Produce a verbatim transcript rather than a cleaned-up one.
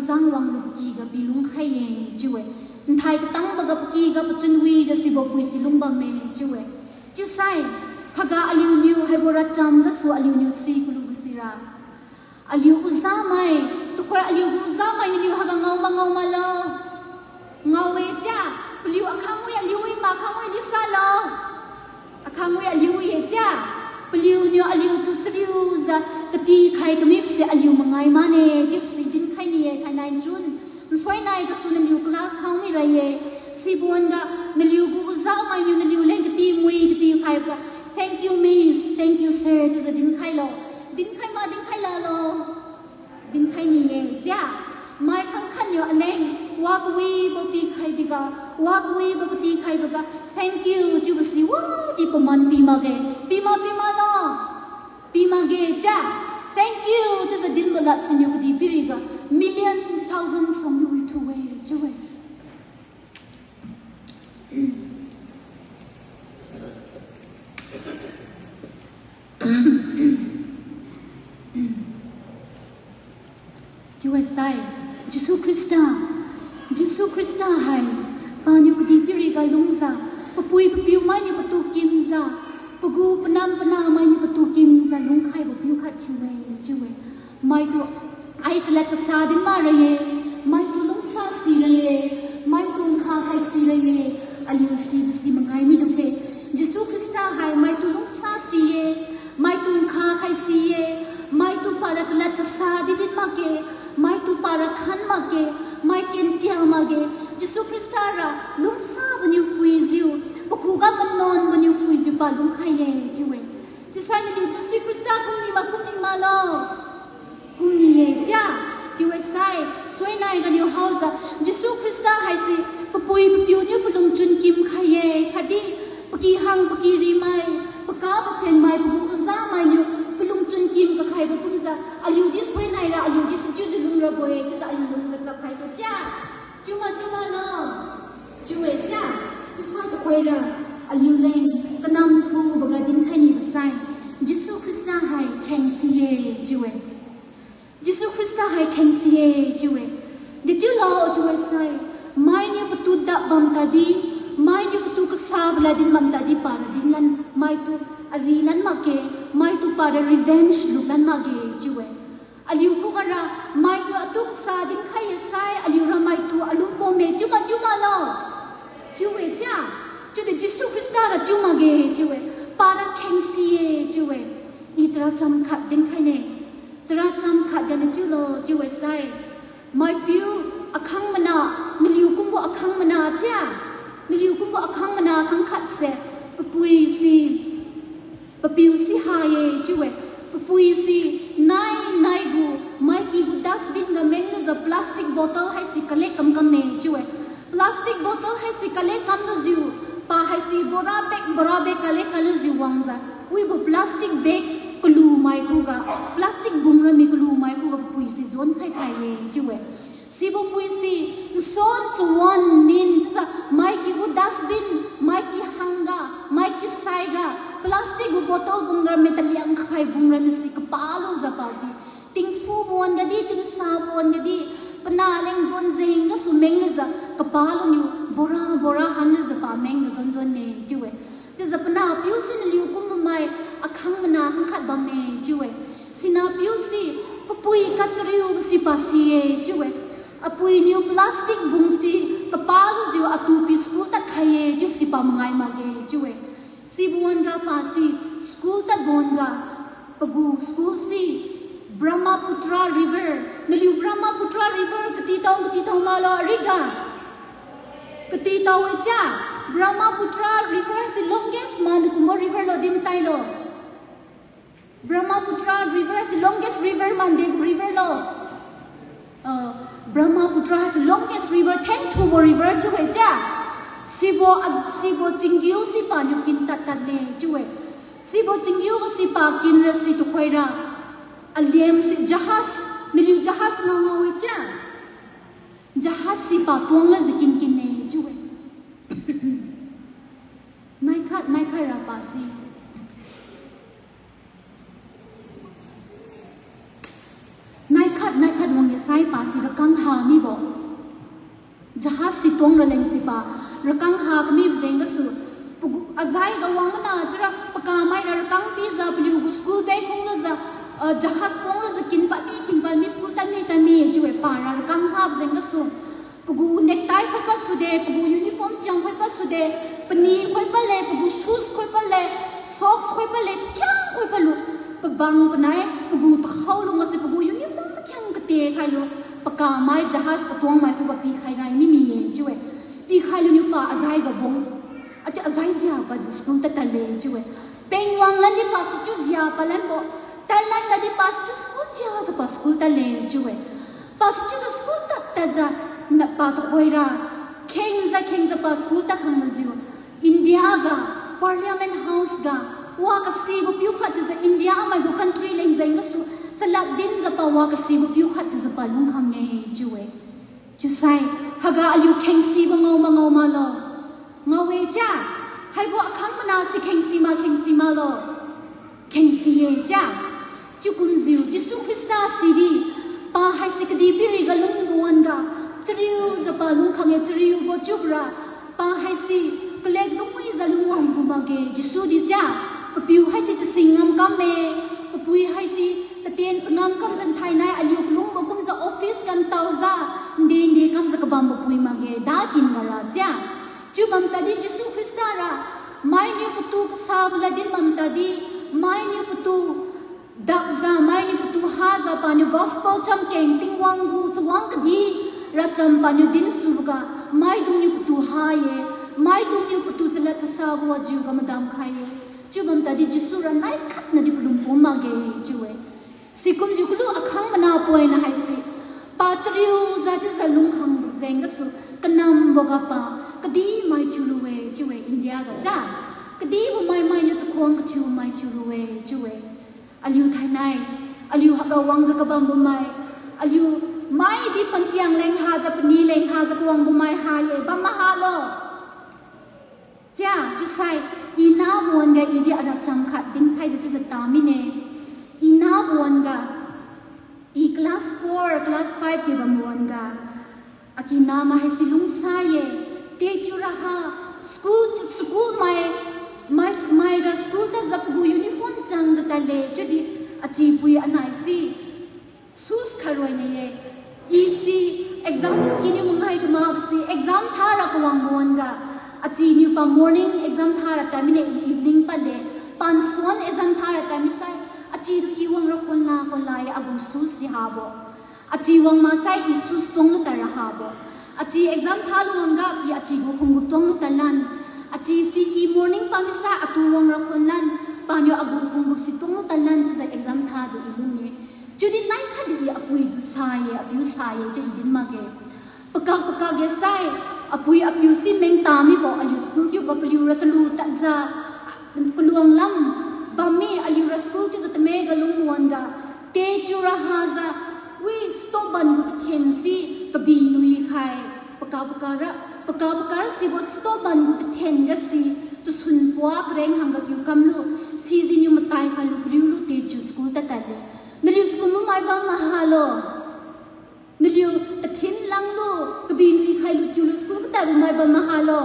zang wanglu pakyga pilung khai-e chiu-e. Nthai katangboga pakyga pachun wijiu sibo puisi lungbamme chiu-e. Chiusai, haiga aliuniu haibo racham gasu aliuniu si kalubo sira, aliu ojamai, tuhoi aliugu ojamai naliu haiga ngao ma ngao maklo? Ngao-e chia, paliu akhangwi aliu wi ma akhangwi aliu salo? Akhangwi aliu wi-e chia, paliuniu aliutu chariujiu katikhai kamibose aliu mangai mane chiubo si dinkhai ni-e, thainai chun. Nsoinai gasu naliu class hao mira-e. Sibo wan-ga naliugu ojamainiu naliu leng kati mui katikhaiboga, thank you miss, thank you sir chiujiu dinkhailo? Dinkhai ma dinkhai lalo? Dinkhai ni-e chia, mai khangkhatniu aleng wa kawibo pikhai biga, wa kawibo katikhaiboga thank you chiubo si wadi paman pi makge. Pi ma pi maklo? Pi makge chia, thank you chiujiu dinbo lad siniu kadihpiriga million thousand sangniu withu-e chiu-e. Chiu-e sai, Jesu Khrista, Jesu Khrista hai, paniu kadihpiriga lungjiu, papui papiu mainiu patu kimjiu, pagu panam panah mainiu patu kimjiu lungkhaibo piu khat thiu-e chiu-e. Maitu ai chalad kasa din makra-e, maitu lungsa sira-e, maitu nkha khai sira-e, aliu sibo si mangai midu-e. Jesu Khrista hai maitu lungsa si-e, maitu nkha khai si-e, maitu para chalad kasa di din makge, maitu para khan makge, mai kentia makge, Jesu Khrista ra lungsaboniu phuijiu, pakhuga manuanboniu phuijiu pa lungkhai-e chiu-e. Chiusai naliu Jesu Khrista kumni ma kumni maklo? Kumni-e chia, chiu-e sai, suinai ganiu haojiu, Jesu Khrista haise papui papiuniu palungchun kimkhai-e, khatdi pakihang pakirimai, paka pachengmai, pagu ojamainiu palungchun kim kakhaibo kumjiu, aliudi suinaira, aliudi sichiujiu lungrabo-e chiujiu aliu lung kachap khaibo chia. Chiu ma chiu maklo? Chiu-e chia, chiusai tuhoira, aliuleng kanam thuboga dinkhai nibo sai, Jesu Khrista hai khengsi-e chiu-e. Jesu Khrista hai khengsi-e chiu-e. Dechiulo chiu-e sai, mainiu patu dap bam tadi, mainiu patu kasabo lad din bam tadi para dinlan, maitu arilan makge, maitu para revenge luklan makge chiu-e. Aliu khugara maitu atu kasa dinkhai-e sai, aliura maitu alung pomme chiu ma chiu maklo? Chiu-e chia, chiudi Jesu Khrista ra chiu makge chiu-e, para khengsi-e chiu-e. I chara cham khat dinkhaine. Chara cham khat gani chiulo chiu-e sai, maipiu akhang mana, naliu kumbo akhang mana chia, naliu kumbo akhang mana khangkhatse, papui si, papiu si ha-e chiu-e. Papui si nai naigu, maikigu dustbin ga menglujiu plastic bottle haise collect kam kamme chiu-e. Plastic bottle haise collect kamlujiu, pa haise bora bag bora bag collect kamlujiu wangjiu, wibo plastic bag kalumai khuga, plastic bungrami kalumai khuga papui si zon khai khai-e chiu-e. Sibo pui si nson chawan nin chiujiu, maikigu dustbin, maiki hangga, maiki saiga, plastic gu bottle bungrami taliang khai bungrami si kapalujiu pa si, tingphubo wan gadi, tingsabo wan gadi, panah leng don jeng gasu menglujiu, kapaluniu bora bora hanlujiu pa mengjiu zon zon-e chiu-e. Chiujiu panahpiu si naliu kumbo mai akhang mana khangkhat bamme chiu-e. Sinapiu si papui kachariubo si pa si-e chiu-e. Apuiniu plastic bung si kapalujiu atupi school tadkhai-e chiubo si pa mangai makge chiu-e. Sibo wan-ga pa si school tadbo wan-ga, pagu school si Brahmaputra River, naliu Brahmaputra River katitao katitao maklo ariga? Katitao-e chia, Brahmaputra River si longest man kumbo river lo di matailo. Brahmaputra River si longest river man degu river lo. Ah, Brahmaputra si longest river, thengthubo river chiu-e chia. Sibo, ah, sibo chinggiu si paniu kin tad tadle chiu-e. Sibo chinggiu si pa kinra si tuhoira, aliam si jahaz, naliu jahaz ngao ngao-e chia. Jahaz si pa tuang lajiu kin kinne chiu-e. Naikhat naikhat ra pa si, naikhat naikhat wang-e sai pa sira Kangha mibo. Jahaz si tuang raleng sipa, rakang ha kamibo jeng gasu, pagu azai ga wang mana chira pakamaira rakang pijiu paliugu school bag khunglujiu, ah, jahaz punglujiu kinpad mi, kinpad mi school tad mi, tad mi chiu-e para rakang habo jeng gasu. Pagu necktie khoipad sude, pagu uniform chiang khoipad sude, pani khoipad le, pagu shoes khoipad le, socks khoipad le, pakhiang khoipad lu, pabang panai, pagu takhao lungase, pagu uniform pakhiang kate khailu, pakamai jahaz katuang mai khuga pikhai rai mimi-e chiu-e. Pikhailu niu pa azai ga bung. Achiu azai jia pajiu school tad tadle chiu-e. Pengwang ladi pa sichiu jia palanbo. Tadlan ladi pa sichiu school jiajiu pa school tadle chiu-e. Pa sichiujiu school tad tadjiu, na pa tuhoira. Khengjiu khengjiu pa school tad khang majiu. India ga, Parliament House ga, wa kasibo piu khat chiujiu India mai gu country leng jeng gasu, chalad dinjiu pa wa kasibo piu khat chiujiu pa lungkhang-e chiu-e. Chiusai, haiga aliu khengsibo ngao ma ngao maklo. Ngao-e chia, haibo akhang mana si khengsi ma khengsi maklo. Khengsi-e chia. Chiu kumjiu, Jesu Khrista sidi, pa haise kadihpiriga lungbo wan-ga, chariujiu pa lungkhang-e chariubo chiubora, pa haise kalek lungwijiu lungwang gu makge, Jesu di chia, papiu haise chasing ngamkam-e, papui haise tatien changam kamjiu nthainai aliu kalungbo kumjiu office kantaojiu, nde nde kamjiu kabambo pui makge, dakin gara chia. Chiu bam tadi Jesu Khrista ra, mainiu patu kasabo lad din bam tadi, mainiu patu dapjiu, mainiu patu hajiu paniu gospel chamkeng Tingwang gu chawang kadi racham paniu dinsuboga, maidungniu patu ha-e, maidungniu patu chalad kasabo wajiuga madam khai-e. Chiu bam tadi Jesu ra nai khatnadi palum pum makge chiu-e. Sikumjiu kalu akhang mana poina haise, pa chariujiu chiujiu lungkhang jeng gasu, kanamboga pa, kadih mai thiulu-e chiu-e India ga chia. Kadibo mai mainiu chakhuang kathiu mai thiulu-e chiu-e. Aliu thainai, aliu haiga wangjiu kabambo mai, aliu maidi pantiang leng hajiu pani leng hajiu kawangbo mai ha-e, bam mahalo. Chia, chiusai, i nabo wan-ga idi aracham khat dinkhaijiu chiujiu ta mine. I nabo wan-ga, i class four, class five ki bambo wan-ga, akina mai haise lungsa-e, tetiu raha, school, school mai, mai, maira school tadjiu pagu uniform changjiu tadle, chiudi achipui anai si, shoes kharoi ne-e. I si exam, iniu mangai kamakbo si exam thara kawangbo wan-ga, achiniu pa morning exam thara tad mine, evening padle, pansuan exam thara tad misai, achitu i wangra khonla khonla-e agu shoes si habo. Achi wang maksai i shoes tuanglu tadra habo. Achi exam thalu wang-ga i achigu khunggap tuanglu tadlan. Achi si i morning pamisai atu wangra khonlan, paniu agu khunggap si tuanglu tadlan chiujiu exam thajiu i lung-e. Chiudi nai khatdi i apuitu sa-e, apiu sa-e chiu i din makge. Pakak pakak ge sai, apui apiu si mengta mibo aliu school thiuga paliura chalu tadjiu, kaluang lam bammi aliura school thiujiu tame ga lung wan-ga, techiu ra hajiu, wi stop ban gu tathen si kabi nui khai, pakak pakak ra, pakak pakak ra sibo stop ban gu tathen ga si, tusun pua kareng hangga kiu kamlu, sijiniu matai khailu kariulu techiu school tad tadle. Naliu school mu mai bam mahalo. Naliu tathen langlu, kabi nui khailu kiulu school katadbo mai bam mahalo.